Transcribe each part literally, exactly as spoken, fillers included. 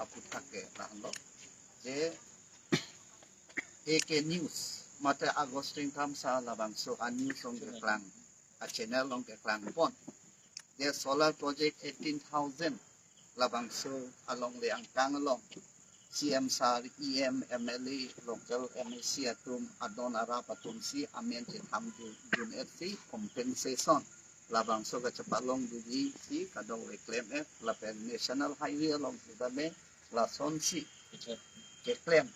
aputhak ke lahenlo. Je A K News mate Augustine Kramsa labangso a-news along keklang, a-channel along keklang pon. Je solar project eighteen thousand labangso alongle angkang along C M sir, E M, M L A, local M A C atum, adon arap atum si amen chetham dun-et si compensation labangso kachepalong dunji si kadokave klem-et, lapen National Highway along sitame lasonsi keklem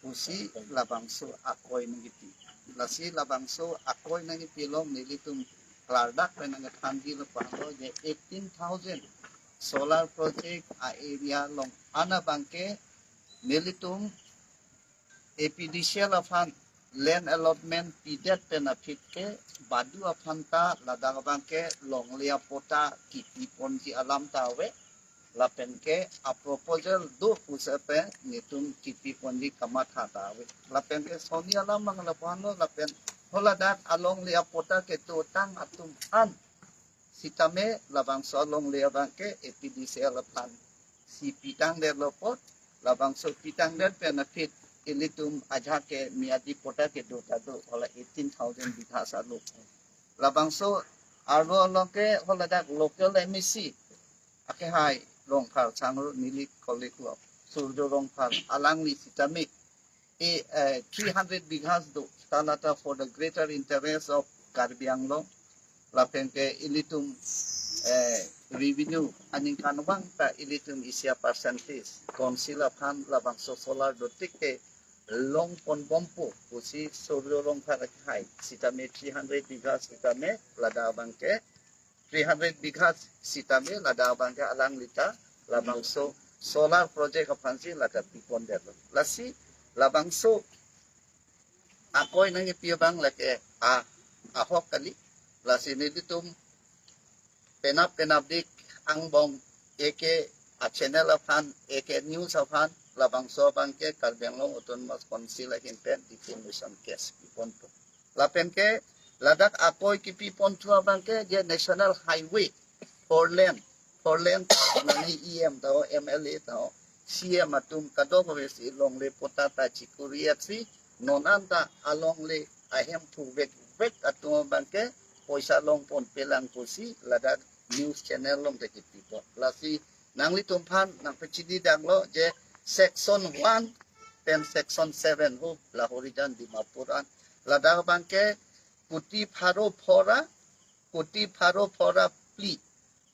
pusi labangso akoi nangkipi. Lasi labangso akoi nangkipi along nelitum klardak pen nangkethanji lapu-an lo je eighteen thousand solar project a-area along an abangke nelitum A P D C L aphan land allotment pidet pen aphi ke badu aphan ta ladak abangke longle apatta kipi ponji alam ta ave. Lapen ke a-proposal do pusi pen nelitum kipi ponji kamatha ta ave. Lapen ke soni alam abang lapu-an lo, lapen haladak alongle apatta kedotang atum an sitame labangso alongle abangke A P D C L aphan si pitangdetlo apot, labangso pitangdet pen aphi ilitum ajahak ke miyadi patta kedo ta do, hala eighteen thousand bighas alo. Labangso arlo along ke haladak local M A C akehai Rongphar, Sangru, neli colleague lo, Surjo Rongphar, alangli sitame e, eh, three hundred bighas do, ta lata for the greater interest of Karbi Anglong, lapen ke ilitum, eh, revenue aningkanvang ta ilitum isi a-percentage council aphan labangso solar dotik ke long ponbompo pusi Surjo Rongphar akehai sitame three hundred bighas sitame ladak abangke three hundred bighas sitame ladak abangke alangli ta labangso solar project aphansi ladak pipondetlo. Lasi labangso akoi nangkipi abang lake a, ahok kali. Lasi nelitum penap penapdik angbong A K a-channel aphan, A K News aphan, labangso abangke Karbi Anglong Autonomous Council ahin pen defamation case piponpo. Lapen ke ladak akoi kipi ponthu abangke je National Highway four lane, four lane ta nangli E M ta ho, M L A ta ho, C M atum kadokave si longle patta ta chikuri-et si non anta alongle ahemphu vekvek atum abangke poisa long ponpelang pusi ladak news channel along ta kipi pon. Lasi nanglitum aphan nangpachinidaklo je section one pen section seven ho Lahorijan Dimapur an, ladak abangke kuti pharo phora, kuti pharo phora phli,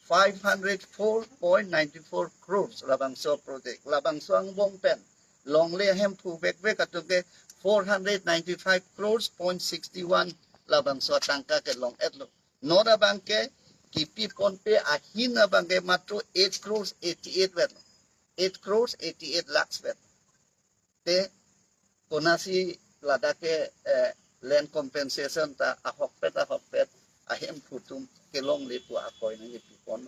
five hundred four point nine four crores labangso project, labangso angbong pen longle ahemphu vekvek atum ke four hundred ninety-five crores point sixty-one labangso tangka kelong-etlo. Non abangke kipi ponpe ahin abangke matro eight crores eighty-eight vet, eight crores eighty-eight lakhs vet. Te konatsi ladak ke, eh, land compensation ta ahokpet ahokpet ahemphu atum kelongle pu akoi nangkipi pon.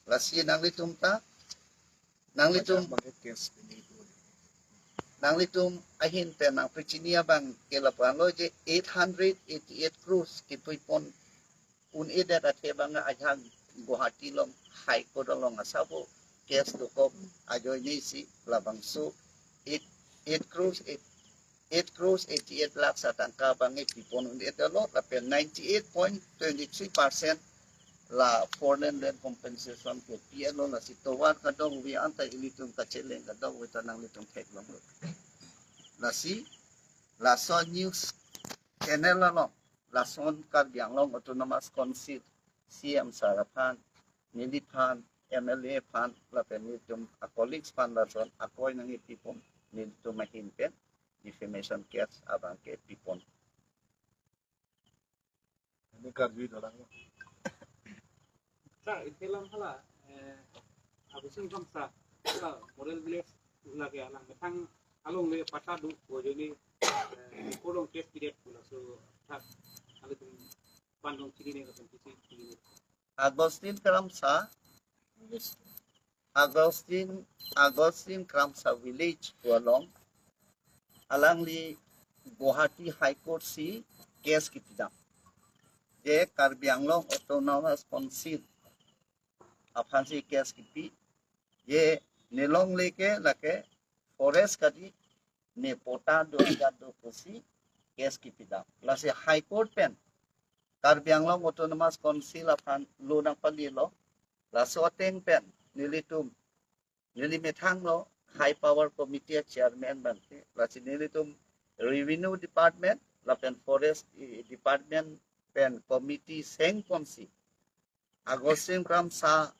Lasi nanglitum ta, nanglitum, nanglitum ahin pen nangpachini abangke lapu-an lo je eight hundred eighty-eight crores kipi pon un-edet athe abang ajahak Guwahati along High Court along asabo case dokok ajoine si labangso eight, eight crores, eight, eight crores eighty-eight lakhs atangka abangke pipon un-edetlo, lapen ninety-eight point twenty-three percent la four lane land compensation ke P L O, lasi tovar kadokave anta ilitum kacheleng kadokave ta nanglitum theklonglo. Lasi laso news channel along lason Karbi Anglong Autonomous Council C M sir aphan, neliphan, M L A aphan, lapen nelitum a-colleagues aphan lason akoi nangkipi pon, nelitum ahin pen defamation case abangke pipon. Ini Karbi dalang. Sir, ite alam hala, eh, Augustine Kramsa, hala Model Village lake alang methang alongle patta do, pu ajoine, eh, kolong case pidet pu laso athak, hala tum pandong chinine lapen kisi chinine. Augustine Kramsa, Augustine, Augustine Kramsa Village pu along alangli Guwahati High Court si case kipidam. Je Karbi Anglong Autonomous Council aphansi case kipi. Je Ne longle ke lake forest kali, ne patta do ajat do pusi case kepidam. Lasi High Court pen Karbi Anglong Autonomous Council aphan lo nangpalilo. Laso ateng pen nelitum, neli methang lo High Power Committee a chairman abangke. Lasi nelitum Revenue Department lapen Forest, eh, Department pen committee sengponsi Augustine Kramsa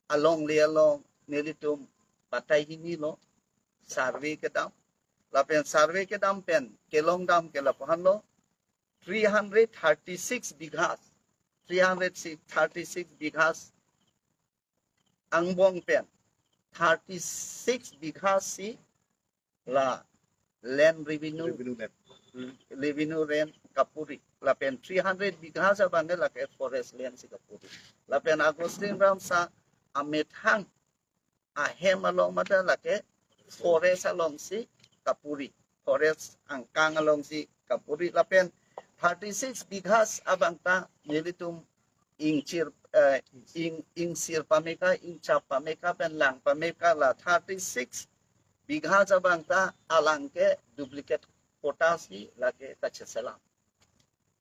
alongle along nelitum batai hini lo survey kedam. Lapen survey kedam pen kelongdam ke lapuhan lo, three hundred thirty-six bighas, three hundred thirty-six bighas angbong pen thirty-six bighas si la land revenue, revenue land, revenue land kapuri. Lapen three hundred bighas abangke lake forest land si kapuri. Lapen Augustine Kramsa amethang ahem along mate lake forest alongsi kapuri, forest angkang alongsi kapuri. Lapen thirty-six bighas abangta nelitum ingchir, eh, ing, ingsir pameka, ingchap pameka pen lang pameka, la thirty-six bighas abangta alangke duplicate patta si lake kacheselam.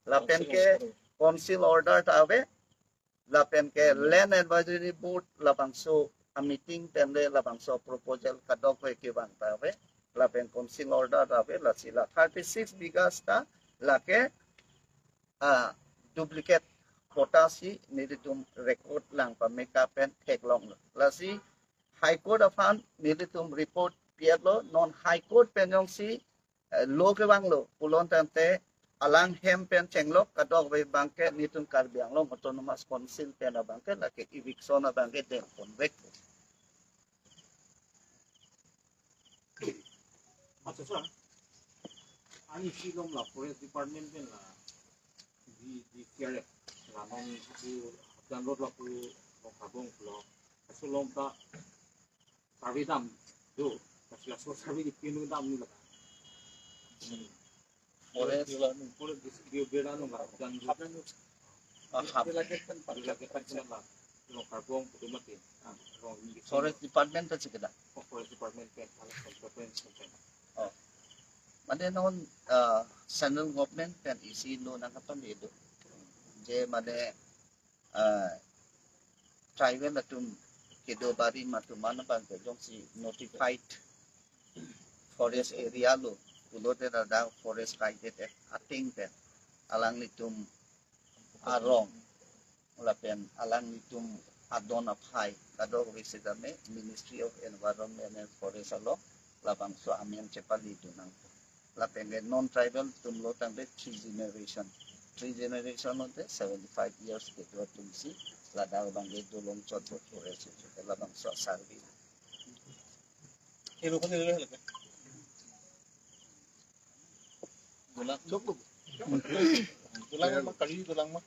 Lapen ke council order ta ave, lapen ke Land Advisory Board labangso a meeting pen le labangso proposal kadokave kevang ta ave, lapen council order ta ave. Lasi la thirty-six bighas ta lake, ah, duplicate patta si nelitum record lang pameka pen theklonglo. Lasi High Court aphan nelitum report pi-etlo, non High Court pen jongsi, eh, lo kevanglo pulontangte alang hem pen chenglok, kadokave abangke nelitum Karbi Anglong Autonomous Council pen abangke lake eviction abangke dengponvek. Acha, acha. Ani si lom la Forest Department pen la di, di kere la non pu dan road la pu Longkarbong lo. Aso lom ta survey dam do. Kasi laso survey di pinu dam ni la. Hmm. Forest. Forest di, di, di dan la dan do. Ah, hap. Di lagi kan, di lagi kan sila la Longkarbong pu mati. Ah, Long di Forest Department ta chikada. Oh, Forest Department pen, ala competence pen. Oh. Mane non, ah, central government pen isi lo nangkapangledo. Je mane, ah, tribal atum kedo barim atum mana bang ke jongsi notified forest area lo, pulote ladak Forest Guided Act ateng pen alanglitum arong lapen alanglitum adon aphai kadokave setame Ministry of Environment and Forest along labangso amen chepalidun nang. Lapen ke non tribal atum lo tangte three generation. Three generation lote seventy-five years kedo atum si ladak abangke dolong chot forest labangso survey. Ero kan ero lagi. Dolang. Dolang ma, kali dolang ma.